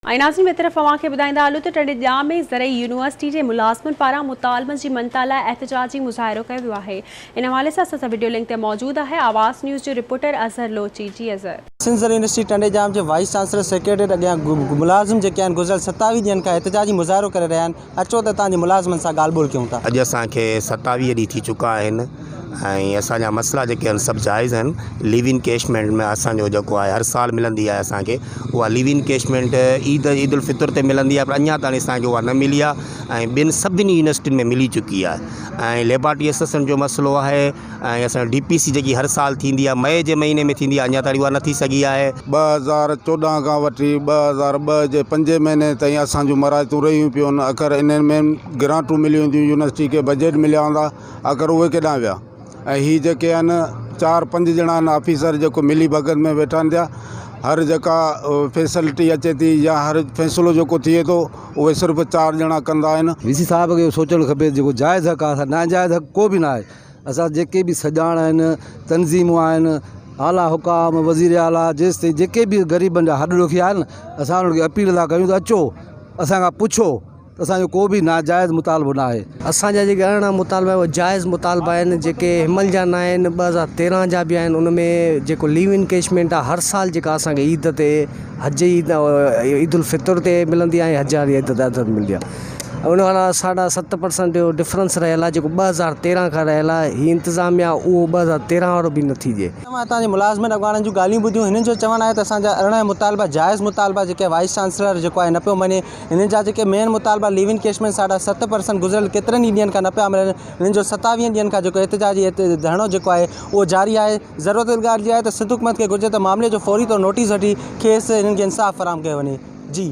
۽ ناظرين ٻئي طرف اوهان کي ٻڌائيندا هلون ته ٽنڊي ڄام ۾ زرعي يونيورسٽي جي ملازمن پاران مطالبن جي مڃتا لاء احتجاجي مظاهرو ڪيو ويو آهي ان حوالي سان اسان سان وڊيو لنڪ تي موجود آهي آواز نيوز جو رپورٽر اظهر لوچي جي اظهر. سنڌ زرعي يونيورسٽي ٽنڊي ڄام جي وائيس چانسلر سيڪريٽريٽ اڳيان ملازم جيڪي آهن گذريل 27 ڏينهن کان احتجاجي مظاهرو ڪري رهيا آهن اچو ته اتان جي ملازمن سان ڳالهه ٻولهه ڪيون ٿا. اڄ اسان کي 27 ڏينهن ٿي چڪا آهن ۽ اسان جا مسئلا جيڪي آهن سڀ جائز آهن ليو انڪيشمينٽ ۾ اسان جو جيڪو آهي هر سال ملندي آهي اسان کي اها ليو انڪيشمينٽ عيد عيد الفطر تي ملندي آهي پر اڃا تائين اسان کي اها نه ملي آهي ۽ ٻين سڀني يونيورسٽين ۾ ملي چڪي آهي ۽ ليبارٽري اسسٽنٽ جو مسئلو آهي ۽ اسان جو ڊي پي سي جيڪي هر سال ٿيندي آهي مئي جي مهيني ۾ ٿيندي آهي اڃا تائين اها نه ٿي سگهي آهي. 2014 کان وٺي 2002 جي پنجين مهيني تائين اسان جون مراعتون رهيون پيون آخر انهن ۾ گرانٽون مليون هونديون يونيورسٽي کي بجيٽ مليا هوندا آخر اهي ڪيڏانهن ويا ۽ هي جيڪي آهن چار پنج ڄڻا آهن آفيسر جيڪو ملي ڀڳت ۾ ويٺا آهن ٿيا هر جيڪا فيسلٽي اچي ٿي يا هر فيصلو جيڪو ٿئي ٿو اهي صرف چار ڄڻا ڪندا آهن. وي سي صاحب کي اهو سوچڻ کپي جيڪو جائز حق آهي اسان ناجائز حق ڪو به نه آهي اسان جيڪي به سڄاڻ آهن تنظيمون آهن اعليٰ حڪام وزير اعليٰ جيستائين جيڪي به غريبن جا هڏ ڏوکي آهن اسان انهن کي اپيل ٿا ڪيون ته اچو اسان کان پڇو اسان جو ڪو به ناجائز مطالبو نه آهي. اسان جا جيڪي 18 مطالبا آهن اهي جائز مطالبا آهن جيڪي هن مهل جا نه آهن 2013 جا به آهن ان ۾ جيڪو ليو انڪيشمينٽ آهي هر سال جيڪا اسان کي عيد تي حج عيد عيد الفطر تي ملندي آهي ۽ حج واري عيد تي ملندي آهي ان کان علاوه ساڍا ست پرسنٽ جو ڊفرنس رهيل آهي جيڪو 2013 کان رهيل آهي هي انتظاميا اهو 2013 وارو به نٿي ڏئي. توهان هتان جي ملازمن اڳواڻن جون ڳالهيون ٻڌيون هنن جو چوڻ آهي ته اسان جا 18 مطالبا جائز مطالبا جيڪي وائيس چانسلر جيڪو آهي نه پيو مڃي هنن جا جيڪي مين مطالبا ليو انڪيشمينٽ ساڍا ست پرسنٽ گذريل ڪيترن ئي ڏينهن کان نه پيا ملن هنن جو ستاويهن ڏينهن کان جيڪو احتجاجي ڌرڻو جيڪو آهي اهو جاري آهي ضرورت ان ڳالهه جي آهي ته سنڌ حڪومت کي گهرجي ته معاملي جو فوري طور نوٽيس وٺي کيس هنن کي انصاف فراهم ڪيو وڃي جي.